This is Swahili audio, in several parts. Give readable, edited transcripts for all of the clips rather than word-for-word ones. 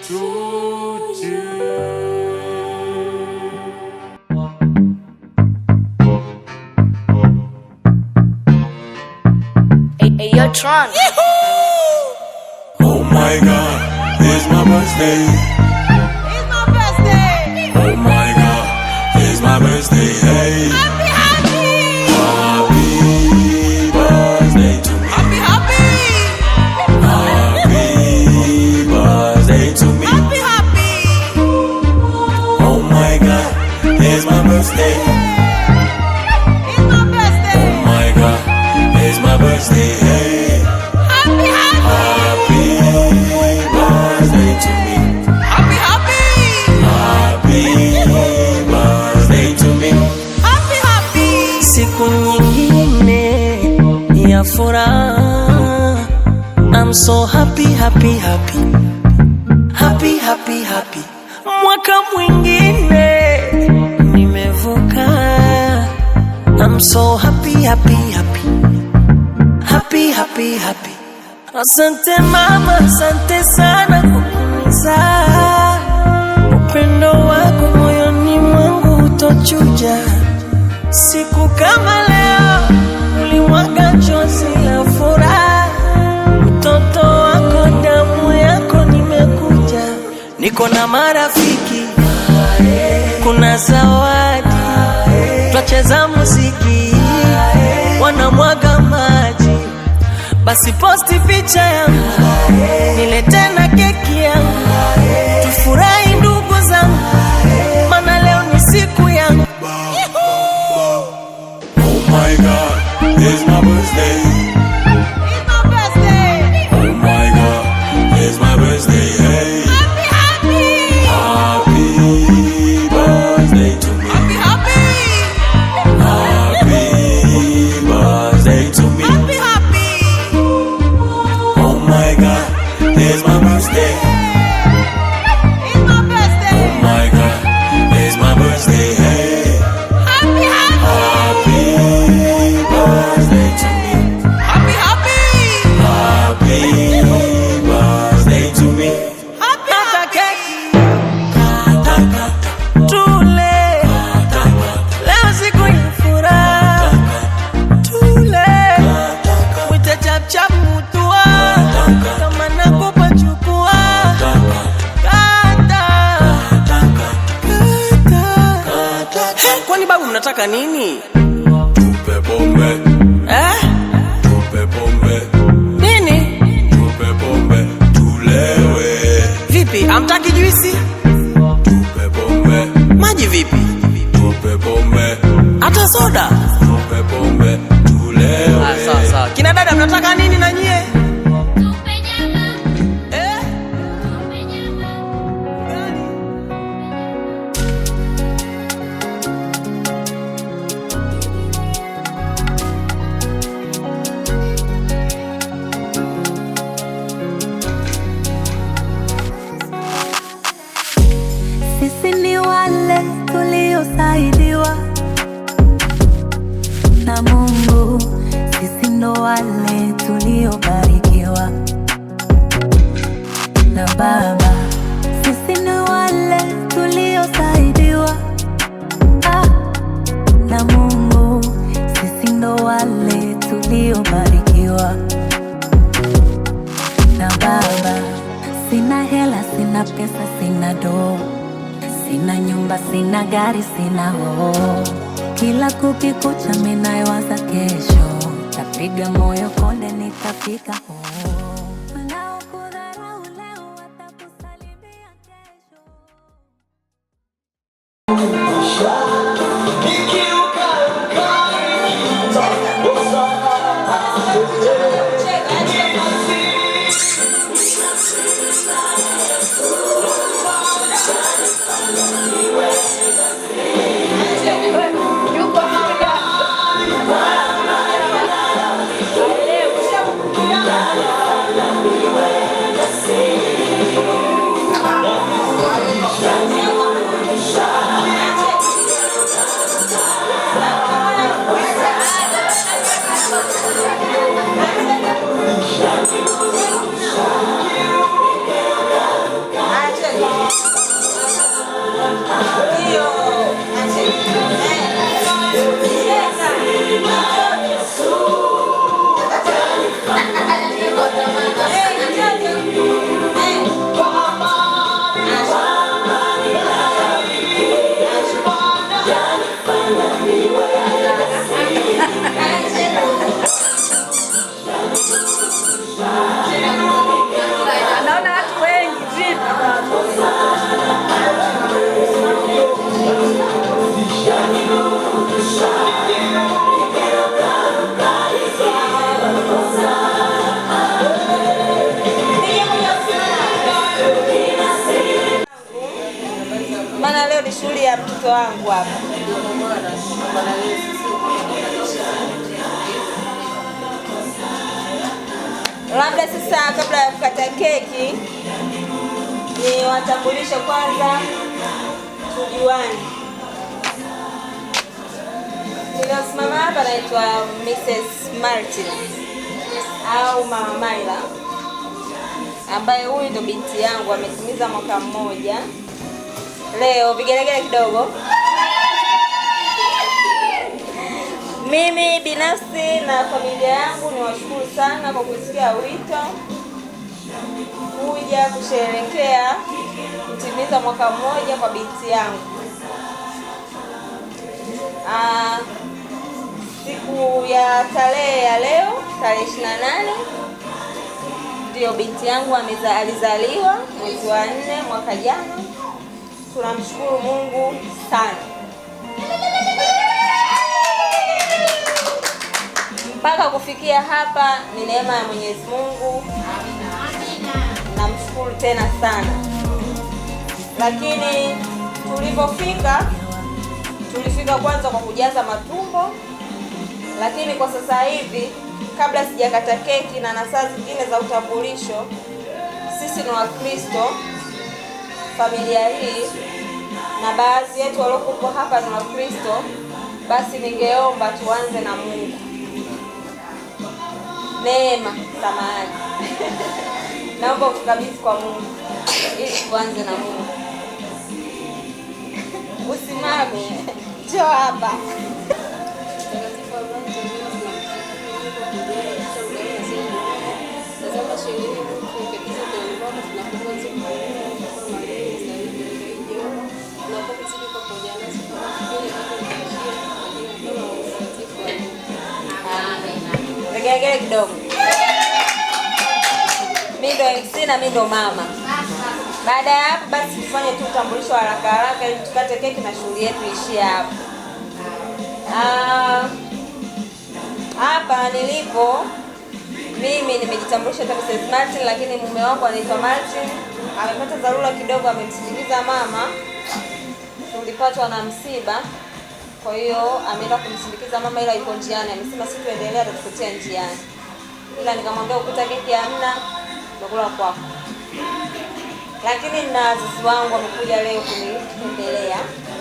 to you. Hey, yo, Tron. Oh my God, it's my birthday. It's my birthday. Oh my God, it's my birthday. Hey. Happy, happy. Happy birthday to me. Happy, happy. Happy birthday to me. Happy, happy. Oh my God, it's my birthday. It's my birthday. Oh my God, it's my birthday. Hey. Happy, happy. Happy birthday to me. Happy, happy. Happy birthday to me. Happy, happy. Siku nyingine ya furaha. I'm so happy, happy, happy. Happy, happy, happy. Mwaka mwingine nimevuka. I'm so happy, happy, happy. Happy, happy, happy. Asante mama, asante sana kwa kunizaa. Upendo wako moyoni mwangu utochuja. Siku kama leo ulimwaga chozi la furaha, mtoto wako damu yako nimekuja, niko na marafiki, kuna zawadi, twacheza muziki, wanamwaga maji, basi posti picha yangu, nilete na keki yangu, tufurahi ndugu zangu, maana leo ni siku yangu. Oh my God, it's my birthday. It's my birthday. Oh my God, it's my birthday. Hey. Happy, happy. Happy birthday to me. Happy, happy. Happy birthday to me. Happy, happy. Oh my God, it's my birthday. It's my birthday. Oh my God, it's my birthday. Hey. Happy, happy. Happy birthday to me. Happy, happy. Happy birthday to me. Happy, happy. Tule leo siku ya furaha, tule mwite chapchap mutua, kama nakupa chukua, kata kata. Hey, kwani babu mnataka nini Tupe pombe, eh? tupe pombe, Nini tupe pombe, tulewe. vipi, amtaki juisi? Tupe pombe, Maji vipi? tupe pombe, Hata soda? tupe pombe, tulewe. Ah, sawa sawa. Kina dada mnataka nini na nyie? Eh? Ugali. Sisi ni wale tuliosaidiwa na Mungu, sisi ndo wale tuliobarikiwa na Baba. Sisi ni wale tuliosaidiwa na Mungu, sisi ndo wale tuliobarikiwa na Baba. Sina hela, sina pesa, sina doo, sina nyumba, sina gari, sina hoo. Kila kukikucha minayowaza kesho, tapiga moyo konde, nitafika hoo. Wanaokudharau leo watakusalimia kesho. Yuko ni shughuli ya mtoto wangu hapa. Labda sasa kabla ya kukata keki niwatambulishe kwanza, tujuane. Niliosimama hapa naitwa Mrs. Martin au Mama Maila, ambaye huyu ndo binti yangu, ametimiza mwaka mmoja leo. Vigelegele kidogo. Mimi binafsi na familia yangu niwashukuru sana kwa kusikia wito kuja kusherehekea kutimiza mwaka mmoja kwa binti yangu. Siku ya tarehe ya leo, tarehe 28, ndio binti yangu alizaliwa mwezi wa 4 mwaka jana. Tunamshukuru Mungu sana. Mpaka kufikia hapa ni neema ya Mwenyezi Mungu. Namshukuru tena sana. Lakini tulifika kwanza kwa kujaza matumbo. Lakini kwa sasa hivi kabla sijakata keki na nasaa zingine za utambulisho, sisi ni Wakristo, familia hii na baadhi yetu waliokuwa hapa ni Wakristo, basi ningeomba tuanze na Mungu. Neema, samahani. Naomba utukabidhi kwa Mungu ili tuanze na Mungu. Usimame, njoo hapa. Vigelegele kidogo. Mimi ndo MC na mimi ndo mama. Baada ya hapo basi tufanye tu utambulisho haraka haraka ili tukate keki na shughuli yetu ishie hapo. Hapa nilipo mimi nimejitambulisha kama Mrs. Martin, lakini mume wangu anaitwa Martin. Amepata dharura kidogo, amemsindikiza mama. Tulipatwa na msiba. Kwa hiyo ameenda kumsindikiza mama, ila yuko njiani. Amesema si tuendelee, atatukutia njiani. Ila nikamwambia ukuta keki hamna, nakula kwako. Lakini na wazazi wangu wamekuja leo kunitembelea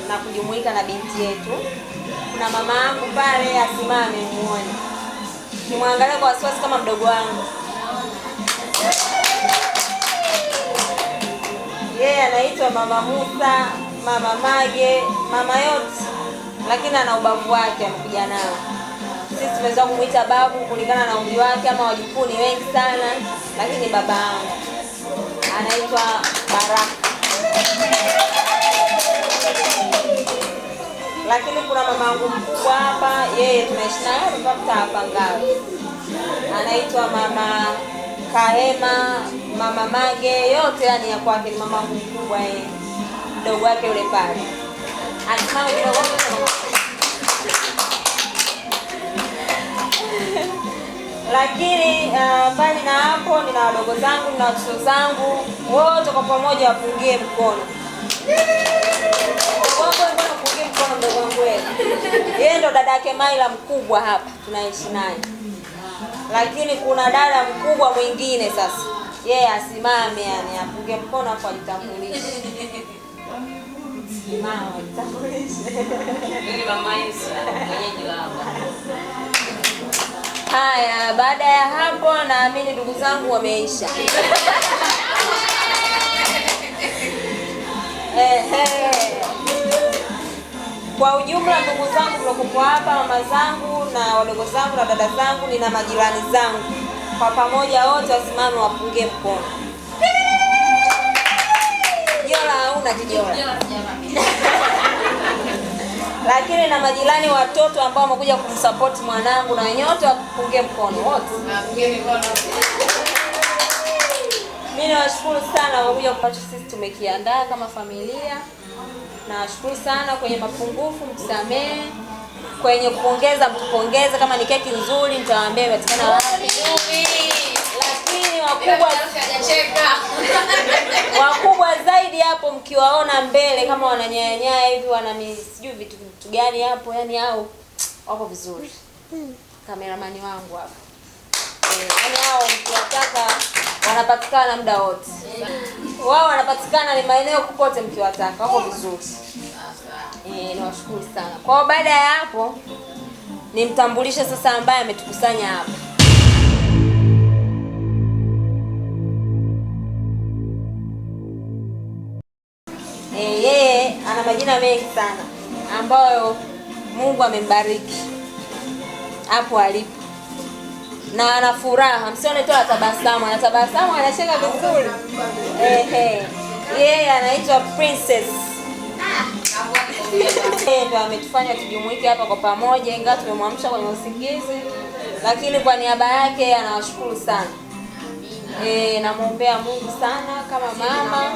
na kujumuika na binti yetu. Kuna mama yangu pale, asimame muone. Nimwangalie kwa wasiwasi kama mdogo wangu. Yeye anaitwa Mama Musa, Mama Mage, mama yote. Lakini ana ubavu wake amekuja nao. Sisi tumeweza kumuita babu kulingana na umri wake, ama wajukuu ni wengi sana, lakini baba yangu anaitwa Baraka. Lakini kuna mama yangu mkubwa hapa, yeye tunaishi naye hapa mtaa hapa Ngara. Anaitwa Mama Kahema, Mama Mage, yote yani ya kwake ni mama yangu mkubwa yeye. Mdogo wake yule pale. Anasimama kidogo. Lakini mbali na hapo nina wadogo zangu, nina watoto zangu, wote kwa pamoja wapungie mkono. Mdogo wangu, mbona upungie mkono mdogo wangu wewe? Yeye ndo dada yake Maila mkubwa hapa tunaishi naye. Lakini kuna dada mkubwa mwingine sasa. Yeye asimame yani apunge mkono afu ajitambulishe. Mama ajitambulishe. Mimi Mama Isa, mwenyeji wa hapa. Haya, baada ya hapo naamini ndugu zangu wameisha. Kwa ujumla ndugu zangu mliokuwa hapa, mama zangu na wadogo zangu na dada zangu, nina majirani zangu, kwa pamoja wote wasimame wapunge mkono. Jola hauna kijola. Lakini na majirani watoto ambao wamekuja kumsupport mwanangu, na wenyewe wote wapunge mkono wote. Mimi nawashukuru sana wamekuja ambacho sisi tumekiandaa kama familia. Nawashukuru sana, kwenye mapungufu mtusamee, kwenye kupongeza mtupongeze. Kama ni keki nzuri nitawaambia imepatikana wapi. Lakini wakubwa zaidi hapo mkiwaona mbele kama wananyayanyaya hivi, wana sijui vitu gani hapo, yani hao wako vizuri. Kameramani wangu hapa. Yani hao mkiwataka wanapatikana muda wote. Wao wanapatikana ni maeneo kokote mkiwataka, wako vizuri. Niwashukuru sana. Kwa hiyo baada ya hapo nimtambulishe sasa ambaye ametukusanya hapa. Yeye ana majina mengi sana ambayo Mungu amembariki hapo alipo, na ana furaha, msione tu anatabasamu, anatabasamu, anacheka vizuri. Yeye anaitwa Princess. Yeye ndo ametufanya tujumuike hapa kwa pamoja, ingawa tumemwamsha kwenye usingizi, lakini kwa niaba yake anawashukuru sana. Namuombea Mungu sana kama mama.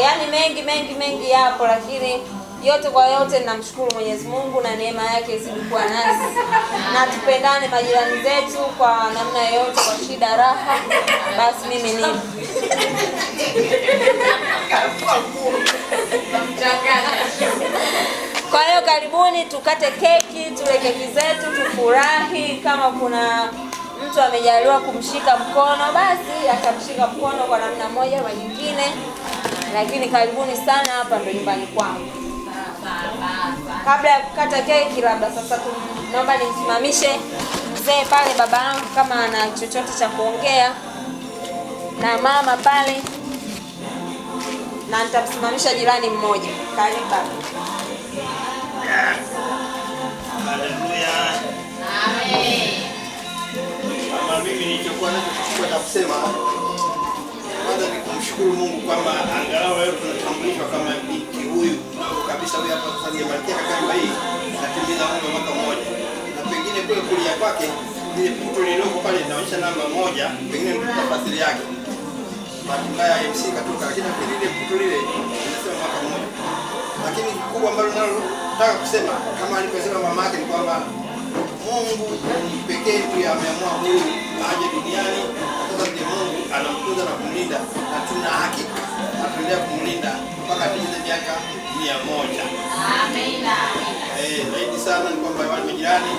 Yani mengi mengi mengi yapo, lakini yote kwa yote namshukuru Mwenyezi Mungu na neema yake izidi kuwa nasi, na tupendane majirani zetu kwa namna yoyote, kwa shida raha. Basi mimi ni kwa hiyo karibuni tukate keki, tule keki zetu, tufurahi. Kama kuna mtu amejaliwa kumshika mkono, basi atamshika mkono kwa namna moja au nyingine, lakini karibuni sana, hapa ndo nyumbani kwangu. Kabla ya kukata keki, labda sasa naomba nimsimamishe mzee pale, baba yangu, kama ana chochote cha kuongea, na mama pale, na nitamsimamisha jirani mmoja. Karibu baba. Haleluya. Amen. Mama, mimi nilichokuwa nacho kikubwa cha kusema kwanza ni kumshukuru Mungu kwamba angalau leo tunatambulishwa kama binti huyu kabisa, huyu hapa sasa ni malkia katika hii natimiza umri wa mwaka mmoja, na pengine kule kulia kwake ile puto lililoko pale linaonyesha namba 1, pengine ndio tafasiri yake. Bahati mbaya MC katoka, lakini nafikiri ile puto lile linasema mwaka mmoja. Lakini kikubwa ambalo nalotaka kusema kama alivyosema mama yake ni kwamba Mungu pekee ndiye ameamua huyu aje duniani. Sasa ndiye Mungu anamtunza na kumlinda, na tuna hakika ataendelea kumlinda mpaka atimize miaka 100. Amina. Zaidi sana ni kwamba wale majirani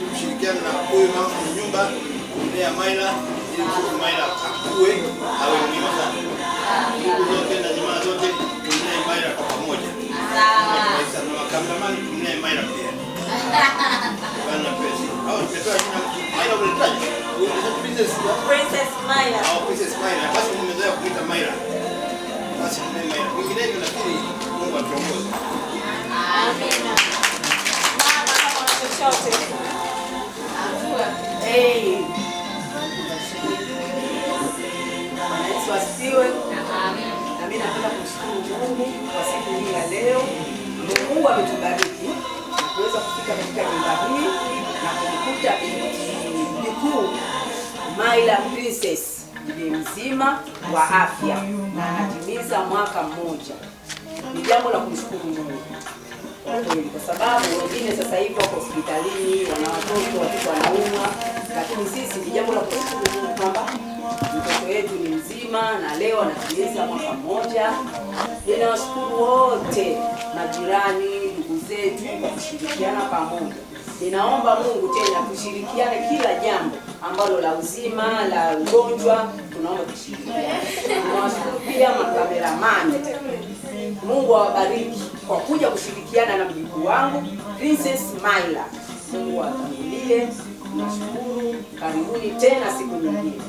kushirikiana na huyu mama mwenye nyumba kumlea Maila ili mtoto Maila akue awe mzima sana. Ndugu zote na jamaa zote tumlee Maila kwa pamoja. Sawa. Na kameramani tumlee Maila pia. Bana pesa. Au tumepewa jina Maila unalitaja? Princess Princess Maila. Au Princess Maila. Basi mmezoea kumuita Maila. Basi tumlee Maila. Vinginevyo nafikiri Mungu atuongoze. Amina. Mama, kama una chochote. Hey. Bwana Yesu asifiwe. Na mimi napenda kumshukuru Mungu kwa siku hii ya leo. Mungu ametubariki kuweza kufika katika nyumba hii na kumkuta mjukuu Maila Princess ni mzima wa afya na anatimiza mwaka mmoja. Ni jambo la kumshukuru Mungu kwa kweli, kwa sababu wengine sasa hivi wako hospitalini, wana watoto, watoto wanaumwa, lakini sisi ni jambo la kumshukuru Mungu kwamba mtoto wetu ni mzima na leo anatimiza mwaka mmoja. Ninawashukuru wote majirani, ndugu zetu kwa kushirikiana pamoja. Ninaomba Mungu tena tushirikiane kila jambo ambalo la uzima, la ugonjwa, tunaomba tushirikiane. Ninawashukuru pia makameramani. Mungu awabariki kwa kuja kushirikiana na mjukuu wangu Princess Maila. Mungu awatangulie. Nashukuru, karibuni tena siku nyingine.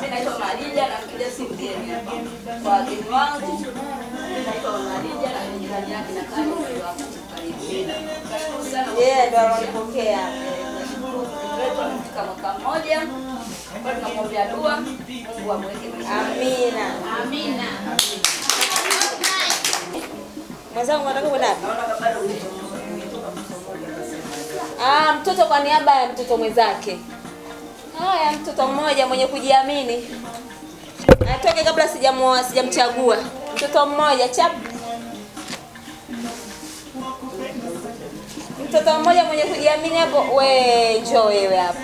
Mimi naitwa Marija na kuja si mgeni hapa. Kwa wageni wangu, mimi naitwa Marija na jirani yake na karibu hapo karibu. Nashukuru sana. Yeye ndo alonipokea. Nashukuru mtoto wetu amefika mwaka mmoja. Kwa hiyo tunamwombea dua, Mungu amweke maisha. Amina. Amina. Mwenzangu unataka kwenda wapi? Naona bado umetoka msomoja basi. Mtoto kwa niaba ya mtoto mwenzake. Haya, mtoto mmoja mwenye kujiamini. Atoke kabla sijamchagua. Mtoto mmoja chap. Mtoto mmoja mwenye kujiamini hapo, we njoo wewe hapo.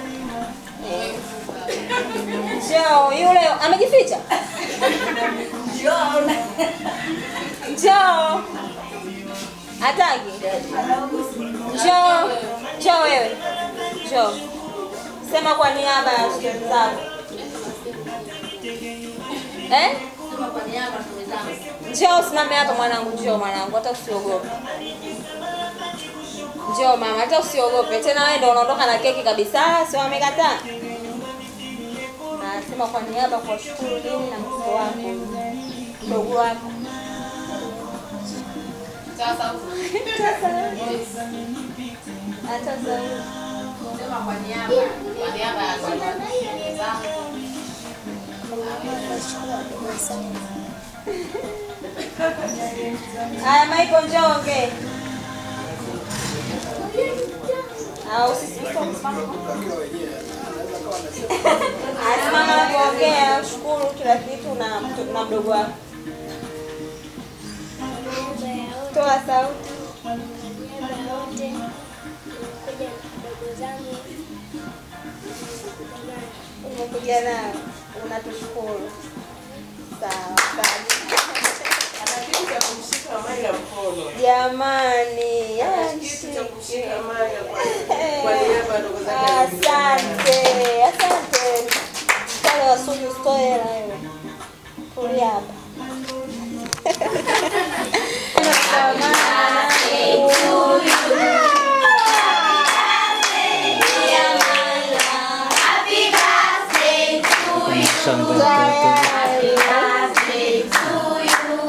Njoo, yule amejificha. Njoo. Njoo. Hataki. Njoo. Njoo wewe. Njoo. Sema kwa niaba ya shukrani zako. Eh? Njoo usimame hapa mwanangu, njoo mwanangu, hata usiogope. Njoo mama, hata usiogope. Tena wewe ndio unaondoka na keki kabisa, sio amekataa? Nasema kwa niaba kwa shukuru nini na mtoto wako. Mdogo wako. Sasa. Hata sasa. Sema kwa niaba ya zangu. Haya Michael, njoo ongee. Au sisi simama hapo ongea, shukuru kila kitu na mdogo wako. Toa sauti. Umekuja nao, unatushukuru. Sawa sawa. Jamani, asante, asante. Pale wasubi usitoe hela wewe. Tulia hapa.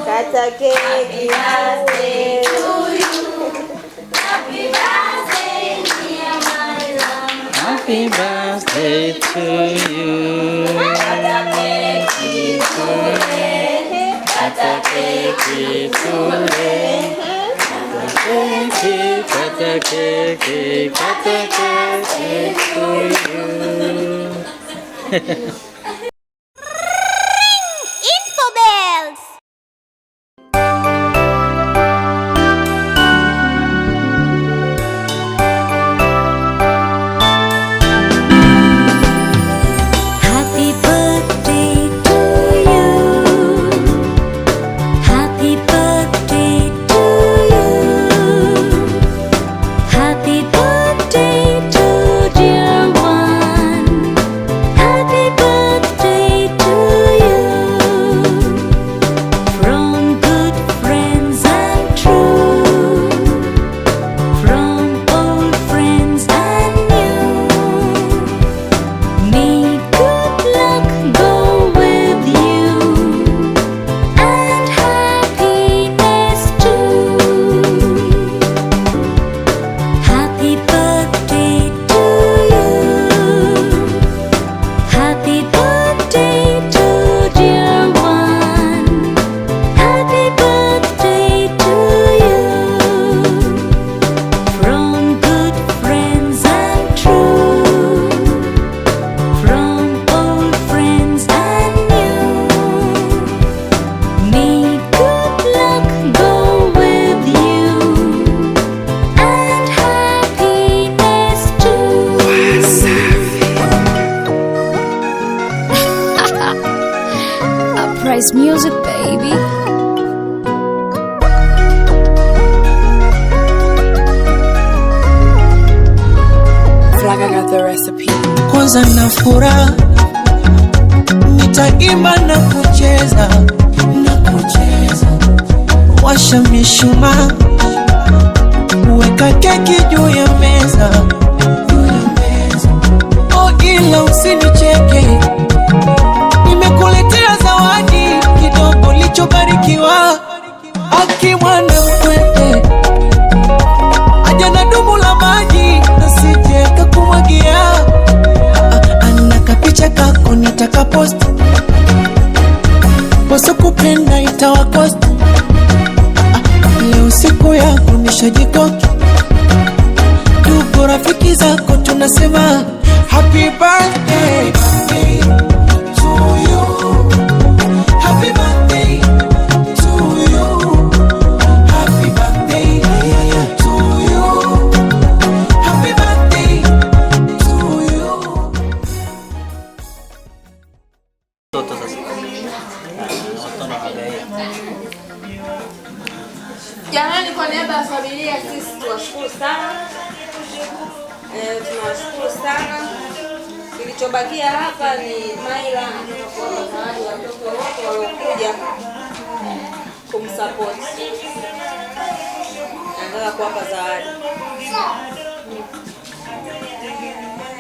Kata keki. Happy birthday to you. Happy birthday, dear my love. Happy birthday to you. Kata keki tule. Kata keki tule. Kata keki, kata keki, kata keki to you. Infobells. Happy birthday to you. Happy birthday to you. Happy birthday to dear one. Happy birthday to you. From good friends and true. From old friends and new. May good luck go with you and happiness too. Happy birthday to you. Happy birthday to dear one. Happy birthday to you. From good friends and true. From old friends and new. May good luck go with you and happiness too. Uprise music, baby. Like I got the recipe. Kwanza na furaha nitaimba na kucheza na kucheza, washa mishumaa, weka keki juu ya meza, juu ya meza. Oh, ila usinicheke, nimekuletea zawadi kidogo lichobarikiwa. Aki mwana mkwete aja na dumu la maji nasije kakumwagia. Ana kapicha kako nitakapost, wasokupenda itawakost. Leo siku yako nishajikoki, ndugu rafiki zako tunasema happy birthday to you, happy birthday to you, happy birthday to you, happy birthday to you. Jamani, kwa niaba ya familia sisi tuwashukuru sana. Tunawashukuru sana. Kilichobakia hapa ni Maila anataka kuwapa zawadi watoto wote waliokuja kumsupport. Anataka kuwapa zawadi.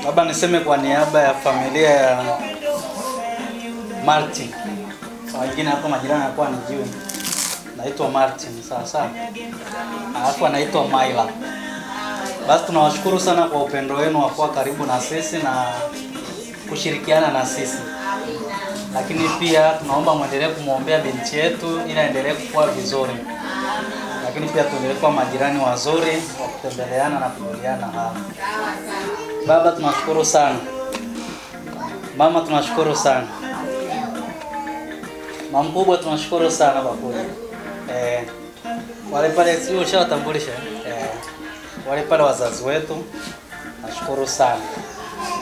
Labda niseme kwa niaba ya familia ya Martin. Wengine hapa majirani anakuwa anijui. Naitwa Martin, sawa sawa. Alafu anaitwa Maila. Basi tunawashukuru sana kwa upendo wenu wa kuwa karibu na sisi na kushirikiana na sisi. Lakini pia tunaomba muendelee kumwombea binti yetu ili aendelee kukua vizuri. Lakini pia tuendelee kuwa majirani wazuri wa kutembeleana na kujuliana hali. Baba tunashukuru sana. Mama tunashukuru sana. Mama mkubwa tunashukuru sana kwa kuja. Wale pale sio ushawatambulisha. Wale pale wazazi wetu nashukuru sana.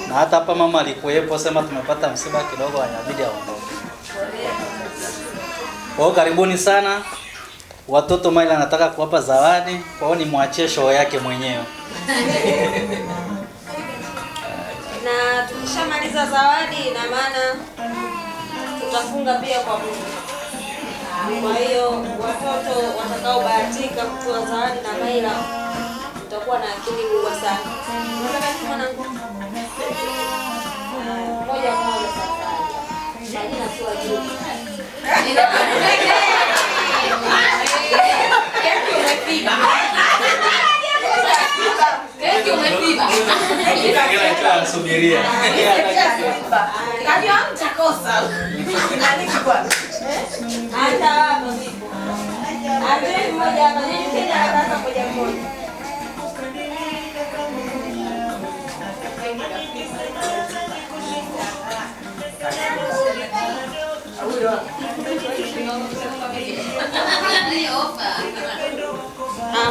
Na hata hapa mama alikuwepo, sema tumepata msiba kidogo, inabidi aondoke. Kwa hiyo karibuni sana. Watoto Maila anataka kuwapa zawadi, kwa hiyo nimwachie show yake mwenyewe. Na tukishamaliza zawadi ina maana tutafunga pia kwa Mungu. Kwa hiyo watoto watakaobahatika kutoa zawadi na Maila tutakuwa na akili kubwa sana. Unataka nini mwanangu? Moja moja sasa. Majina tu juu. Keki umefika. Keki umefika. Subiria. Kajua mtakosa. Nani kwa? Hata hapo vipo. Hata mmoja hapa, nini tena anataka moja moja.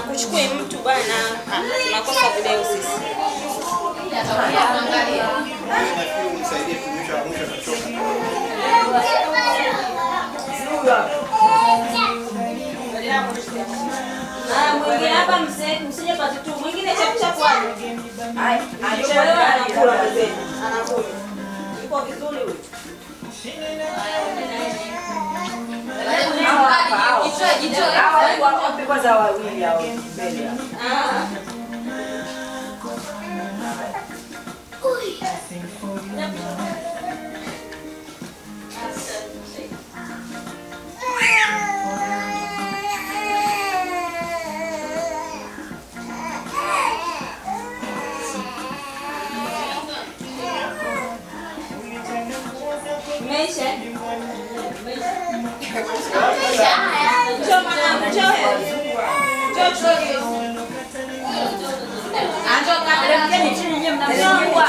Kuchukue mtu bwana, tunakosa video sisi. Mwingine hapa msije pati tu. Mwingine chapu chapu hapo. Ai, anakula mzee. Anakula. Yuko vizuri huyu. Hawa kwanza wawili hao mbele. Meisha. Njoo mwanangu, njoo. Njoo chukue. Anjo kamera ni chini nyewe mnamchukua.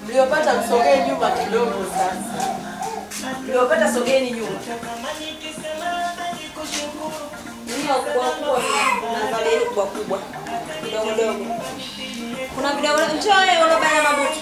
Mliopata msogee nyuma kidogo sasa. Mliopata sogeeni nyuma. Ni kubwa kubwa na vale kubwa kubwa. Kidogo dogo. Kuna vidogo njoo wewe unabana mabutu.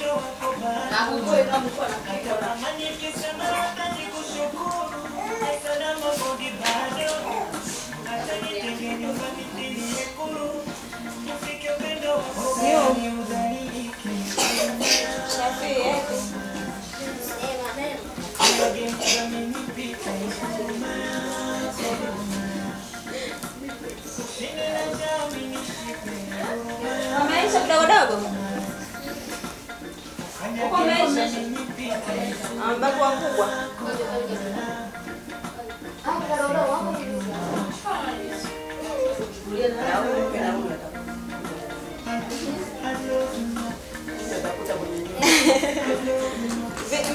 Wameisha kidogo dogo. Huko meisha. Ambapo wakubwa.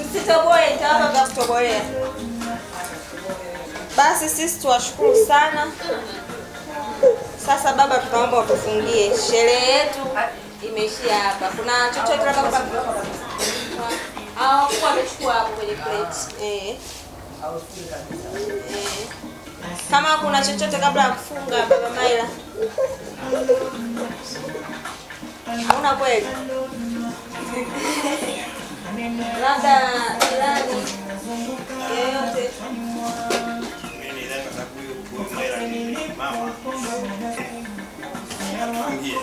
Msitoboe, nitawapa vya kutobolea. Basi sisi tuwashukuru sana. Sasa baba, tunaomba utufungie. Sherehe yetu imeishia hapa. Kuna chochote labda kwa hao kwa amechukua hapo kwenye plate. Kama kuna chochote kabla ya kufunga baba Maila. Hauna kweli? Labda jirani yeyote. Kwa Maila ni mama. Atufungie.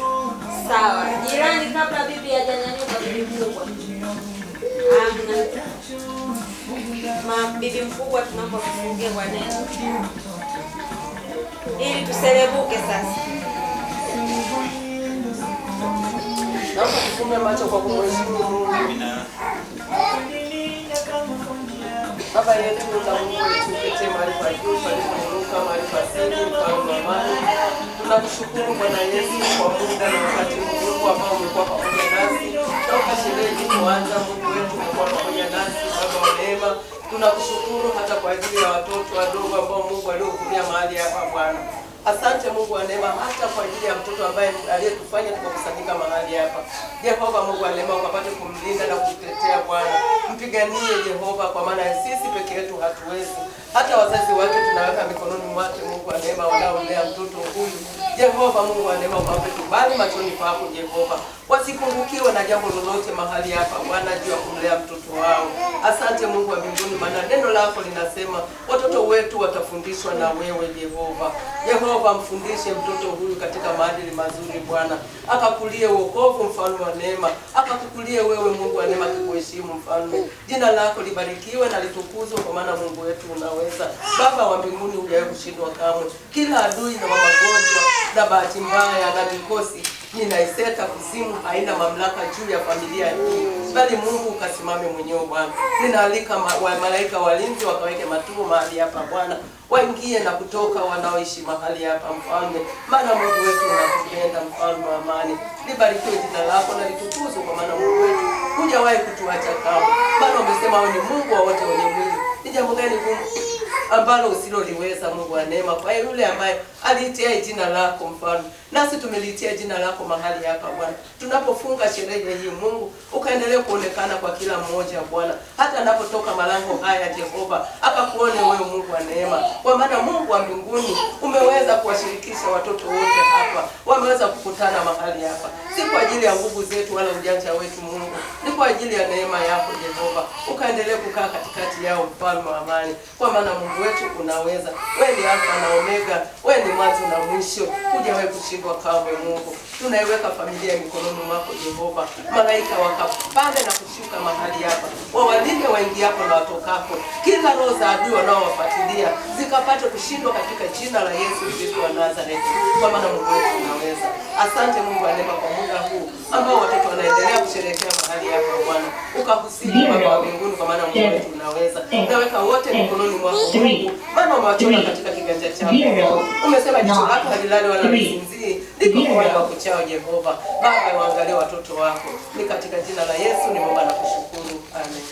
Sawa. Jirani, kabla bibi hajanyanyuka, bibi mkubwa. Amna. Ma, bibi mkubwa tunaomba kufungie kwa neno. Ili tuselebuke sasa. Naomba tufumbe macho kwa kumheshimu Mungu. Amina. Baba yetu na Mungu wetu, uketie mahali pa juu palipoinuka, mahali pa siri, mfalme wa amani. Tunakushukuru Bwana Yesu kwa muda na wakati mgumu ambao umekuwa pamoja nasi toka sherehe ilipoanza. Mungu wetu umekuwa pamoja nasi, Baba wa neema. Tunakushukuru hata kwa ajili ya watoto wadogo ambao Mungu aliohudhuria mahali hapa Bwana. Asante Mungu wa neema, hata kwa ajili ya mtoto ambaye aliyetufanya tukakusanyika mahali hapa. Jehova Mungu wa neema, ukapate kumlinda na kumtetea Bwana. Mpiganie Jehova, kwa maana sisi peke yetu hatuwezi. Hata wazazi wake tunaweka mikononi mwake Mungu wa neema, wanaolea mtoto huyu. Jehova Mungu wa neema, ukawape kibali machoni pako Jehova, wasipungukiwe na jambo lolote mahali hapa Bwana, juu ya kumlea mtoto wao. Asante Mungu wa mbinguni, maana neno lako linasema watoto wetu watafundishwa na wewe Jehova. Jehova, mfundishe mtoto huyu katika maadili mazuri Bwana, akakulie wokovu, mfalme wa neema, akakukulie wewe Mungu wa neema, akikuheshimu mfalme. Jina lako libarikiwe na litukuzwe, kwa maana Mungu wetu unaweza. Baba wa mbinguni, hujawahi kushindwa kamwe. Kila adui na magonjwa na bahati mbaya na mikosi ninaiseta kuzimu, haina mamlaka juu ya familia hii, bali Mungu ukasimame mwenyewe Bwana. Ninaalika malaika walinzi wakaweke matuo mahali hapa Bwana, waingie na kutoka wanaoishi mahali hapa mfalme, maana Mungu wetu unatupenda, mfalme wa amani. Libarikiwe jina lako na litukuzwe, kwa maana Mungu wetu hujawahi kutuacha kamwe, maana umesema wewe ni Mungu wa wote wenye mwili. Ni jambo gani gumu ambalo usiloliweza, Mungu wa neema, kwa yule ambaye aliitia jina lako mfalme? Nasi tumeliitia jina lako mahali hapa Bwana. Tunapofunga sherehe hii Mungu, ukaendelee kuonekana kwa kila mmoja Bwana, hata anapotoka malango haya Jehova, akakuone wewe Mungu wa neema, kwa maana Mungu wa mbinguni umeweza kuwashirikisha watoto wote hapa, wameweza kukutana mahali hapa, si kwa ajili ya nguvu zetu wala ujanja wetu Mungu, ni kwa ajili ya neema yako Jehova. Ukaendelee kukaa katikati yao mfalme wa amani, kwa maana Mungu wetu unaweza. Wewe ni Alfa na Omega, wewe ni mwanzo na mwisho, hujawahi kushindwa kamwe Mungu. Tunaiweka familia mikononi mwako Jehova, malaika wakapande na kushuka mahali hapa, wawalinde waingiapo na watokako, kila roho za adui wanaowafuatilia zikapate kushindwa katika jina la Yesu Kristo wa Nazareti, kwa maana Mungu wetu unaweza. Asante Mungu wa neema kwa muda huu ambao watoto wanaendelea kusherehekea mahali hapa Bwana, ukahusika Baba wa mbinguni, kwa maana Mungu wetu unaweza. Naweka wote mikononi mwako Mungu, maana umewachora katika kiganja chako. Umesema jicho lako halilali wala lisinzii, liko kwa wale wakuchao Jehova. Baba, waangalie watoto wako. Ni katika jina la Yesu nimeomba na kushukuru. Amen.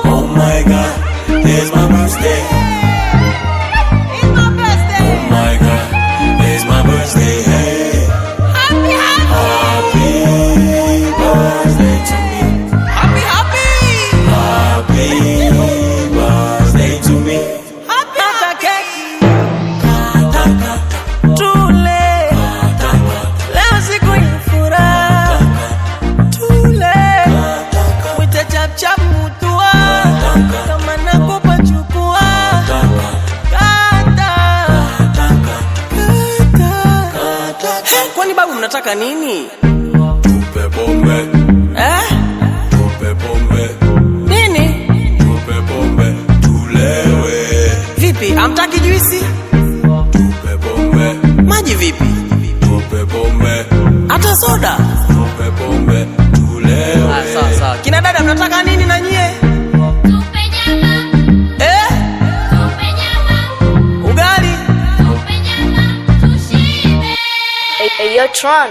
Oh my God, it's my birthday. It's my birthday. Oh my God, it's my birthday. Hey. Happy, happy birthday to me. Happy, happy. Happy birthday to me. Happy, happy. Tule. Leo siku ya furaha. Tule. Mwite chap chap mutua. Kama nakupa chukua. Kata. Kata. Hey, kwani babu mnataka nini? Tupe pombe. Eh? Tupe pombe. Nini? Tupe pombe. Tulewe. Vipi, hamtaki juisi? Tupe pombe. Maji vipi? Tupe pombe. Hata soda? Tupe pombe. Tulewe. Ah, sawa sawa. Kina dada mnataka nini na nyie? Tupe nyama. Eh? Tupe nyama. Ugali? Tupe nyama. Tushibe. Hey, yo, Tron.